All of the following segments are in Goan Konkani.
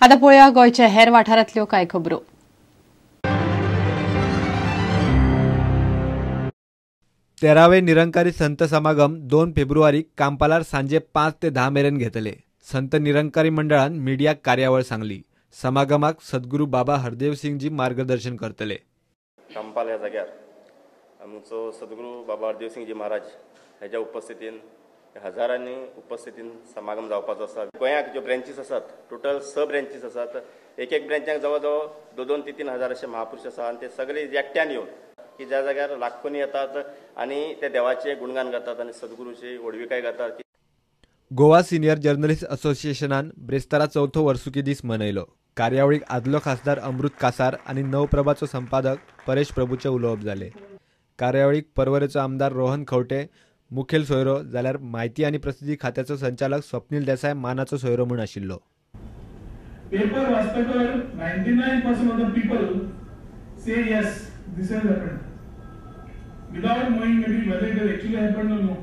आतां पळोवया गोंयच्या हेर वाठारांतल्यो कांय खबरो. तेरावे निरंकारी संत समागम 2 फेब्रुवारीक कांपालार सांजे 5 ते 10 मेरेन घेतले. संत निरंकारी मंडळान मिडियाक कार्यावळ सांगली. समागमाक सद्गुरू बाबा हरदेव सिंगजी मार्गदर्शन करतले. कांपाल ह्या जाग्यार आमचो सद्गुरू बाबा हरदेव सिंगजी महाराज ह्याच्या उपस्थितीन हजारांनी उपस्थितीन समागम जावपाचो आसा. गोंयाक ज्यो ब्रँचीस आसात टोटल 6 ब्रँचीस आसात. एक एक ब्रँचाक जवळ जवळ 2-2, 3-3 हजार अशे महापुरुष आसा आनी ते सगळे एकट्यान येवन की ज्या जाग्यार लाखोंनी येतात आनी ते देवाचे गुणगान गातात आनी सद्गुरूची व्हडविकाय गातात. गोवा सिनियर जर्नलिस्ट असोसिएशनान ब्रेस्तारा चवथो वर्सुकी दीस मनयलो. कार्यावळीक आदलो खासदार अमृत कासार आनी नवप्रभाचो संपादक परेश प्रभूचे उलोवप जाले. कार्यावळीक पर्वरेचो आमदार रोहन खवटे मुखेल सोयरो जाल्यार माहिती आनी प्रसिद्धी खात्याचो संचालक स्वप्नील देसाय मानाचो सोयरो म्हूण आशिल्लो. पेपर वाचतकर 99% of the people say yes, this has happened without knowing maybe whether it has actually happened or no.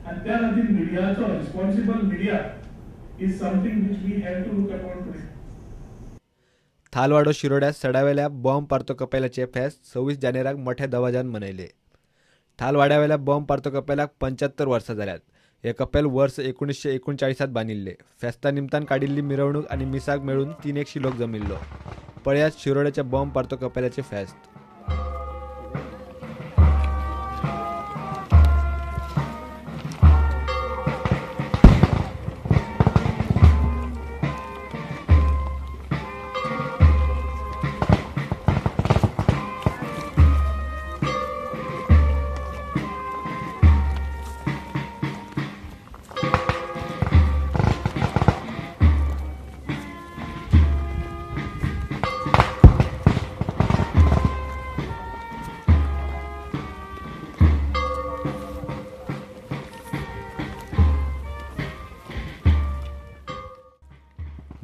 आनी त्या खातीर मिडियाचो responsible media is something which we have to look upon today. Thalwaddo शिरोड्या सडावेल्या बॉम्ब पार्तो कपेलाचे फेस्त 26 जानेराक मोठ्या दवाजान मनयले. थालवाड्यावेल्या बॉम्ब पार्तो कपेलाक 75 वर्सां जाल्यात. हे कपेल वर्स 1939 बांदिल्ले. फेस्ता निमतान काडिल्ली मिरवणूक आनी मिसाक मेळून 300 लोक जमिल्लो. पळयात शिरोड्याच्या बॉम्ब पार्तो कपेलाचे फेस्त.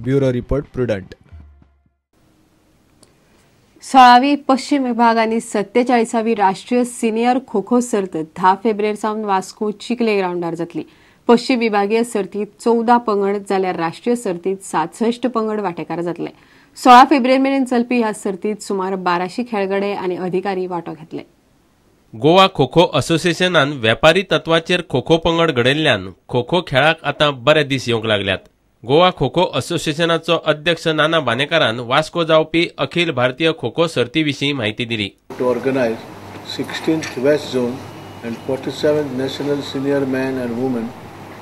Bureau report, Prudent. 16वी पश्चिम विभाग आनी 47वी राष्ट्रीय सिनियर खो खो सर्त 10 फेब्रुवारी सावन वास्को चिखले ग्रावंडार जातली. पश्चिम विभागीय सर्तीत 14 पंगड जाल्यार राष्ट्रीय सर्तीत 67 पंगड वांटेकार जातले. 16 फेब्रुवारी मेरेन चलपी ह्या सर्तीत सुमार 1200 खेळगडे आनी अधिकारी वांटो घेतले. गोवा खो खो असोसिएशनान वेपारी तत्वाचेर खो खो पंगड घडयल्ल्यान खो खो खेळाक आतां बरे दीस येवंक लागल्यात. गोवा खो खो असोसिएशनाचो अध्यक्ष नाना बानेकारान वास्को जावपी अखिल भारतीय खो खो सर्ती विशीं माहिती दिली. To organize 16th West Zone and 47th National Senior Man and Woman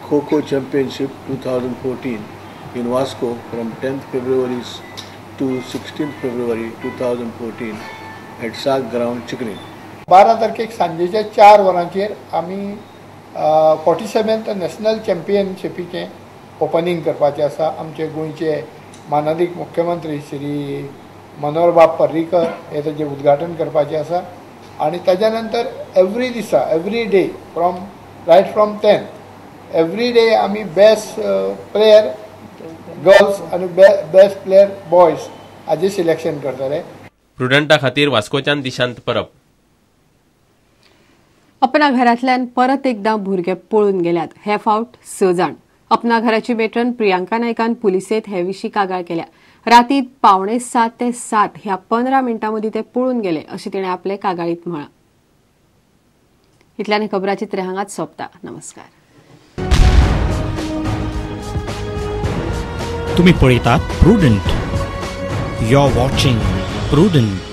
Kho Kho Championship 2014 in Vasco from 10th February to 16th February 2014 at Saag Ground, Chikhli. 12 तारखेक सांजेच्या 4 वरांचेर आमी 47th national चॅम्पियनशिपीचें ओपनिंग करपाचें आसा. आमचे गोंयचे मानादीक मुख्यमंत्री श्री मनोहरबाब पर्रीकर हे ताजें उद्घाटन करपाचें आसा आनी ताज्या नंतर एवरी दिसा every day from right from 10th every day आमी बेस्ट प्लेयर गर्ल्स आनी बेस्ट प्लेयर बॉयज हाजें सिलेक्शन करतले. प्रुडंटा खातीर वास्कोच्यान दिशांत परब. अपना घरांतल्यान परत एकदां भुरगे पळून गेल्यात. हे फावट 6 जाण. अपना घराची मेट्रन प्रियांका नायकान पुलिसेत हे विशीं कागाळ केल्या. राती 6:45 ते 7 ह्या 15 मिनटां मदीं ते पळून गेले अशें तिणें आपले कागाळीत म्हळां. इतल्यान खबराचित्र हांगाच सोंपता. नमस्कार. तुम्ही पळयतात Prudent. You are watching Prudent.